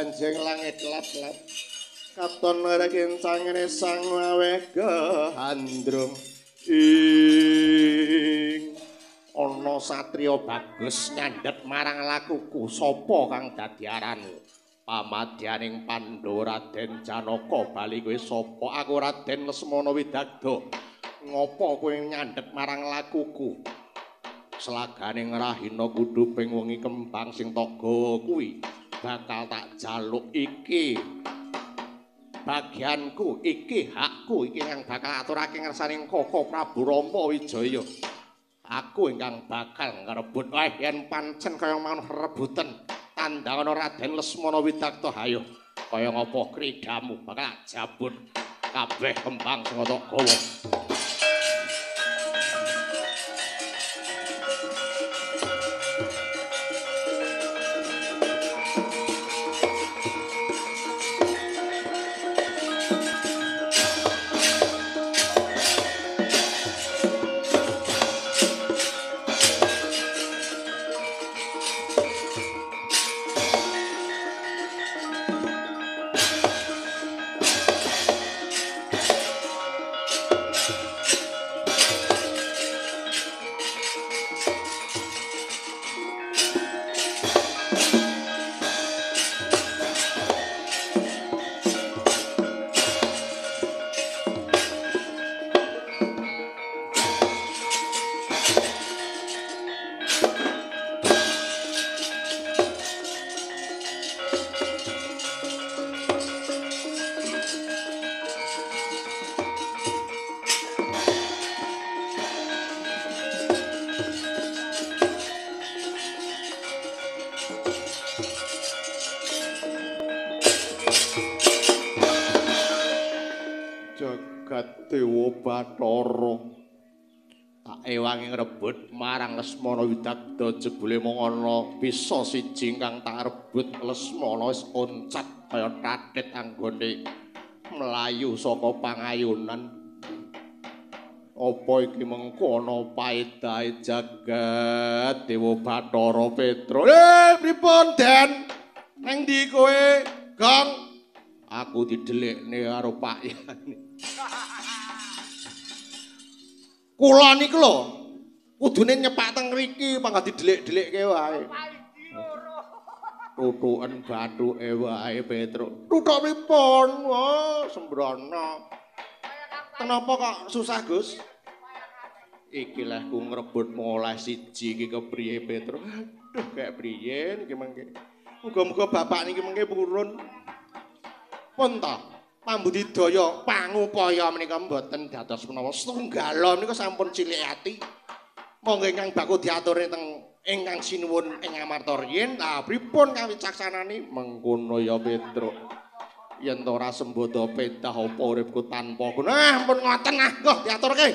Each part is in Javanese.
Banjing langit lap-lap katon rekincangene sang aweh gehandrung ing ana satriya bagus nyandhet marang lakuku. Sapa kang dadi aranmu? Pamadyaning Pandhawa Raden Janaka. Bali kowe sapa? Aku Raden Lesmana Widagda. Ngopo kowe nyandhet marang lakuku? Selagane ngrahina kudu ping wengi kembang sing tak gawa kuwi bakal tak jaluk. Iki bagianku, iki hakku, iki kang bakal aturake ngersaning Koko Prabu Rama Wijaya. Aku ingkang bakal ngrebut. Wah, yen pancen kaya mau rebutan, tandangana Raden Lesmana Widagda. Hayo, kaya ngapa kridamu bakal jabut kabeh kembang sing tak gawa. Dewa Bathara tak ewangi ngrebut marang Lesmana Widagda. Jebule mung ana bisa siji ingkang tak rebut. Lesmana wis oncat kaya tatit anggone mlayu saka pangayunan. Apa iki mengko ana paedahe jagat Dewa Bathara Petro? Pripun Den? Nang ndi kowe, Gong? Aku didelikne karo Pak Yani. Kula niku lho kudune nyepak teng mriki pangga didelik-delikke wae. Tutuken bathuke wae Petruk. Tutuk pripun? Wah, sembrono. Kenapa kok susah, Gus? Iki lehku ngrebut mulai siji iki kepriye Petruk? Aduh, kayak priye niki mengke. Muga-muga bapak niki mengke purun. Pun ta. Pambudidaya pangupaya menika mboten dados menawa setunggal menika sampun cilik ati. Monggo ingkang baku diaturi teng ingkang sinuwun ing amarta riyin. Lah pripun kawicaksanane? Mengkono ya Petruk. Yen ta ora sembodo pedah apa uripku tanpa guna. Ah ampun ngoten ah, nggo diaturke.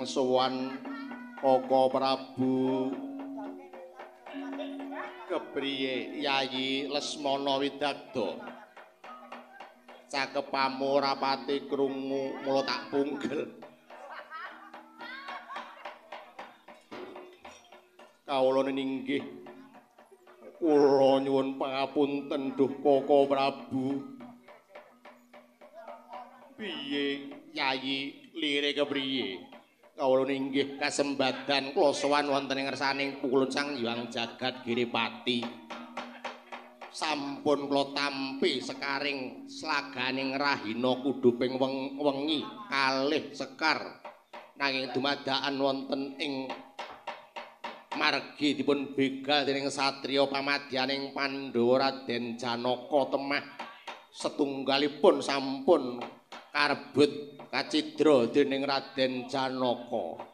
Sowan Koko Prabu Kepriye Yayi Lesmana Widagda? Cakepamu ora pati krungu mula tak punggel. Kawula ninggih kula nyuwun pangapunten duh Koko Prabu. Piye Yayi lire kepriye? Kawula ninggih kasembadan kula sowan wonten ing ngersaning Pukulun Sang Hyang Jagat Giripati. Sampun kula tampi sekaring slaganing rahina kuduping wengi kalih sekar nanging dumadakan wonten ing margi dipun begal dening satriya pamadyaning Pandhawa Raden Janaka temah setunggalipun sampun karbut kacidra dening Raden Janaka.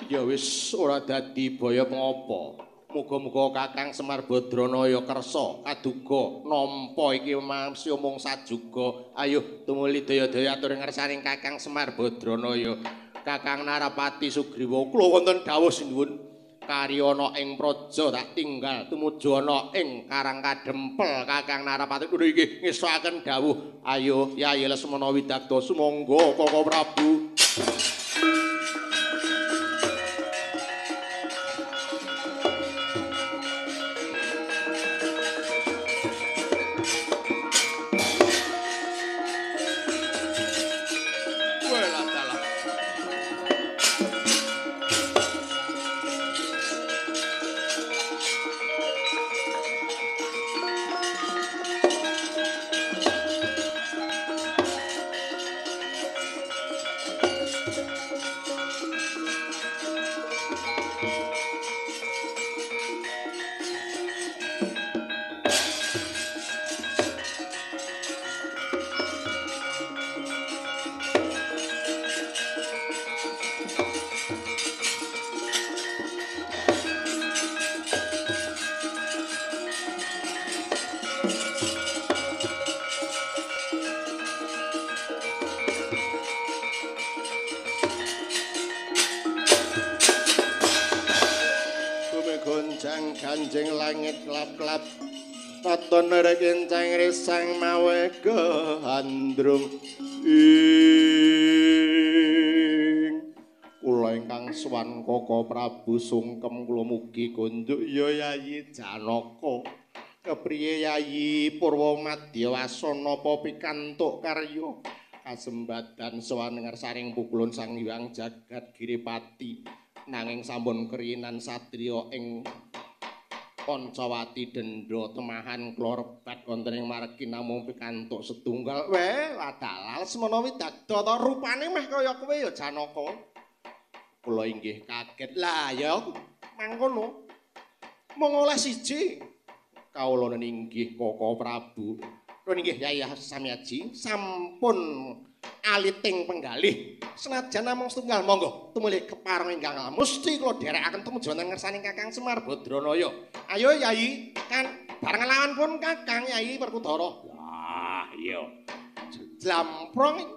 Ya wis ora dadi baya pengapa. Muga-muga Kakang Semar Badranaya kersa kaduga nampa iki masih mung sajuga. Ayo tumuli daya-daya atur ngersaning Kakang Semar Badranaya. Kakang Narapati Sugriwa kula wonten dawuh sinuwun. Karya ana ing praja tak tinggal tumuju ana ing Karang Kadempel. Kakang Narapati kula inggih ngesokaken dawuh. Ayo Yayi Lesmana Widagda sumangga Koko Prabu. Kanjeng langit klap-klap katon rekencang risang mawe gehandrung ing kula ingkang sowan Koko Prabu sungkem kula mugi konduk ya Yayi Janaka. Kepriye Yayi Purwamadya wasana apa pikantuk karya kasembadan sowan ngersaning Pukulun Sang Hyang Jagat Giripati nanging sampun krinan satriya ing Pancawati dendha temahan kula rebat wonten ing margi namung pikantuk setunggal. Weh, ladalal Semana Widagda ta rupane meh kaya kowe ya Janaka. Kula inggih kaget. Lah ya mangkono. Mung oleh siji. Kawula ninggih Koko Prabu. Kula inggih Yayi Samyaji sampun aliting penggalih. Senajan namung setunggal monggo tumuli kepareng ingkang musti kula dherekaken tumuju wonten ngersaning Kakang Semar Badranaya. Ayo Yayi, kan bareng lawan pun Kakang Yayi Werkudara. Wah, iya. Jlamprong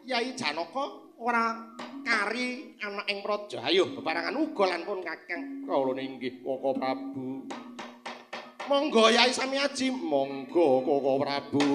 Yayi Janaka ora kari ana ing praja. Ayo bebarengan uga lan pun Kakang. Kawula inggih Koko Prabu. Monggo Yayi Samyaji, monggo Koko Prabu.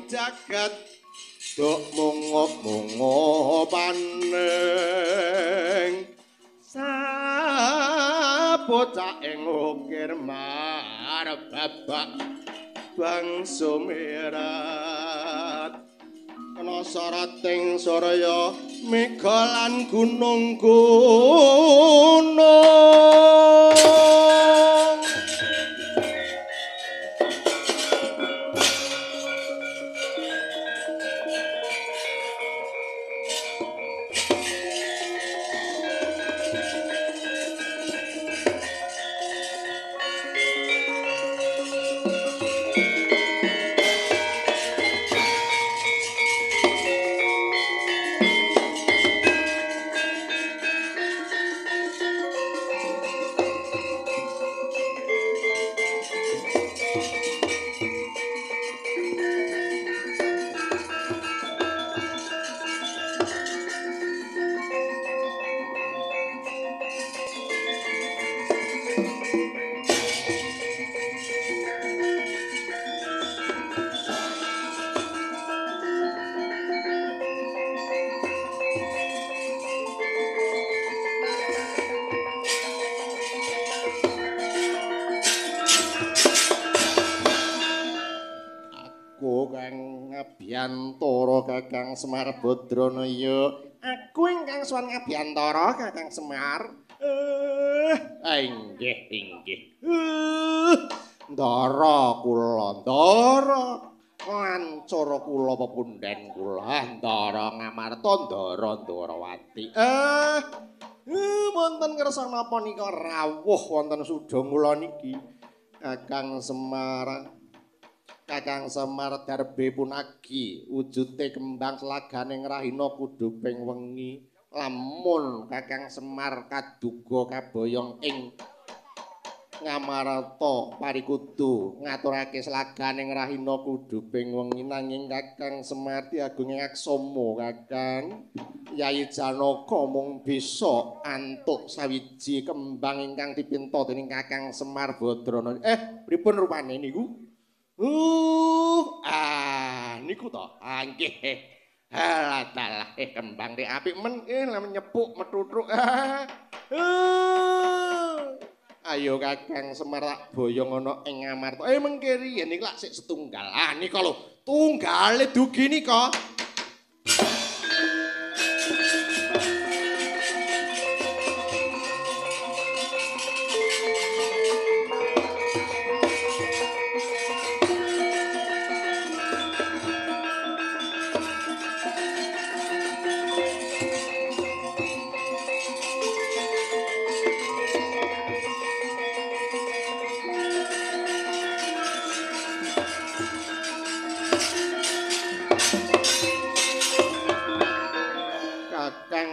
Jagat dok mungup-mungup paning sabocah ing ukir marbabak bangsa merat ana sarating surya mega lan gunung-gunung. Ngabiyantara Kakang Semar Badranaya. Aku ingkang sowan ngabiyantara Kakang Semar. Inggih, inggih. Ndara kula, ndara. Lancara kula pepundhen kula, Ndara Ngamarta, Ndara Ndwarawati. Wonten kersa napa nika rawuh wonten sudha kula niki Kakang Semar. Kakang Semar darbe punagi wujute kembang slagane ngrahina kudu ping wengi. Lamun Kakang Semar kaduga kaboyong ing Ngamarta parikudu ngaturake slagane ngrahina kudu ping wengi, nanging Kakang Semar diagungi aksama Kakang Yayi Janaka mung bisa antuk sawiji kembang ingkang dipinta dening Kakang Semar Badrana. Pripun rupane niku? Niku to. Ah nggih. Halah dalah, kembang nek apik men, lamun nyepuk methuthuk. Ayo Kakang Semar tak boyong ana ing Ngamarta. Mengke riyen iki lak sik setunggal. Ah nika lho, tunggale dugi nika.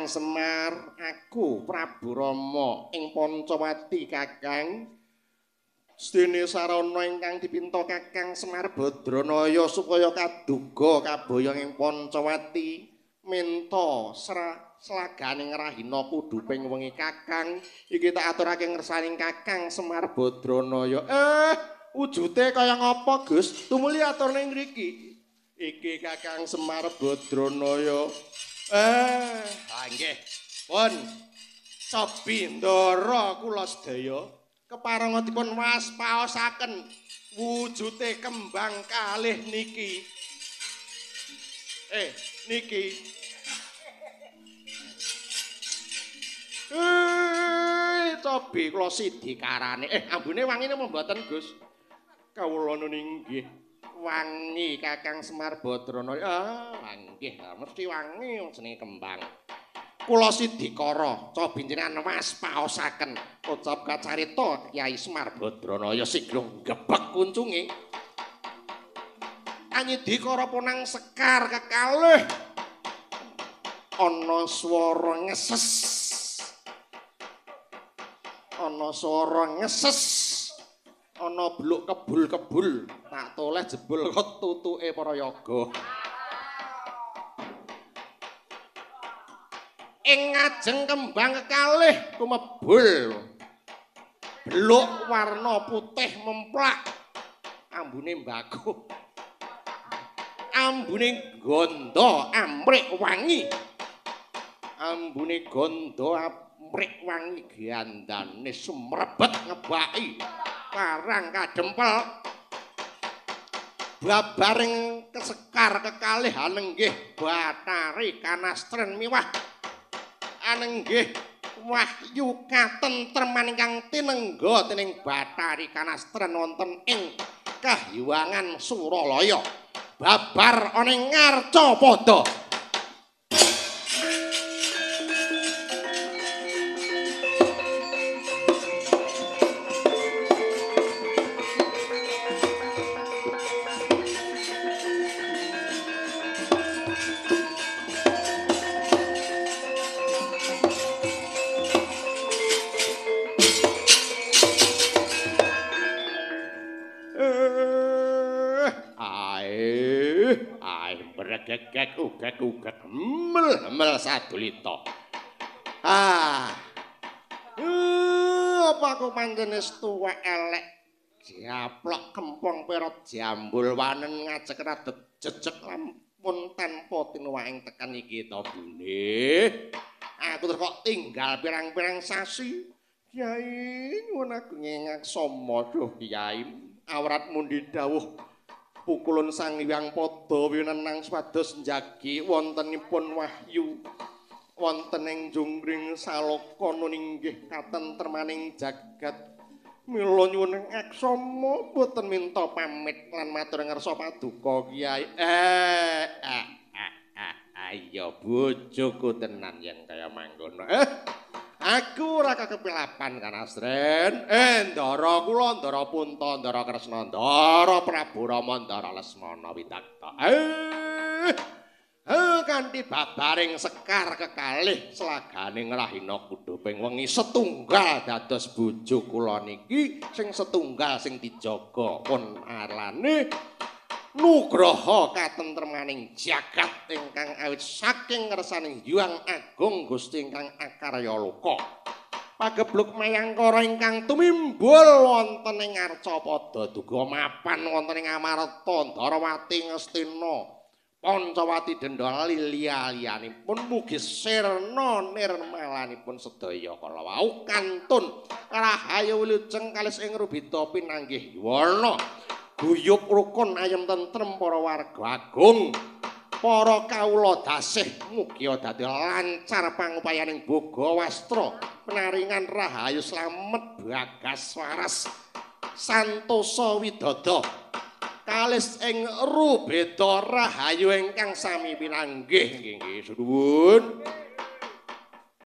Semar, aku Prabu Rama ing Pancawati Kakang. Sedene sarana ingkang dipinta Kakang Semar Badranaya supaya kaduga kaboyong ing Pancawati minta slagane ngrahina kudu ping wengi Kakang. Iki tak aturake ngersaning Kakang Semar Badranaya. Wujute kaya ngapa, Gus? Tumuli aturne ngriki. Iki Kakang Semar Badranaya. Nggih. Pun cobi ndara kula sedaya kepareng dipun waspaosaken wujute kembang kalih niki. Niki. Cobi kula sidi karane. Ambune wangine apa mboten, Gus? Kawula nun inggih. Wangi Kakang Semar Badranaya. Nggih, mesti wangi jenenge kembang. Kula sidikara, cobi jenengan waspaosaken ucap kacarita Kyai Semar Badranaya sigra gebek kuncunge. Anyidikara punang sekar kekalih. Ana swara ngeses. Ana swara ngeses. Ana bluk kebul-kebul, tak toleh jebul kok tutuke para yaga. Ing ngajeng kembang kekalih tumebul bluk warna putih memplak, ambune mbako, ambune ganda amrik wangi, ambune ganda amrik wangi gandane sumrebet ngebaki parang kadempel. Babaring kesekar kekalih anenggih Bathari Kanastren miwah anenggih wahyu katentreman ingkang tinengga dening Bathari Kanastren wonten ing Kahyangan Suralaya. Babar ana ing Ngarcapada. Gegek ugek ugek mel mel sadulita. Apa aku pancen wis tuwek elek japlok kempong perot jambul wanen ngajek radet jejeg lampun tanpa tinuwaing tekan iki to bune. Aku terus kok tinggal pirang-pirang sasi. Kyai nyuwun agung ngaksama duh Kyai awrat mundi dawuh Pukulun Sang Hyang Pada winenang supados njagi wontenipun wahyu wonten ing Jonggring Saloka nuninggih katentremaning jagat. Mila nyuwun aksama boten minta pamit lan matur ngarsa paduka Kyai. Ayo bojoku tenan yen kaya mangkono. Aku ora kakepilapan Kanasren. Ndara kula, Ndara Punta, Ndara Kresna, Ndara Prabu Rama, Ndara Lesmana Witakta. Kanthi babaring sekar kekalih selaganing rahina kudhuping wengi setunggal dados bojo kula niki sing setunggal sing dijaga pun arlane nugraha katentremaning jagat ingkang awit saking ngersaning Hyang Agung Gusti ingkang akarya loka. Pagebluk mayangkara ingkang tumimbul wonten ing Arcapada duga mapan wonten ing Amarta Ndarawati Ngastina Pancawati Dendha liya-liyanipun mugi sirna nirmalanipun sedaya kala wau kantun rahayu wilujeng kalis ing rubita pinanggih yuwana. Guyub rukun ayem tentrem para warga agung, para kawula dasih mugi dadi lancar pangupayaning boga wastra penaringan rahayu slamet bagas waras santosa widodo kalis ing rubeda rahayu ingkang sami pinanggih. Nggih nggih suwun.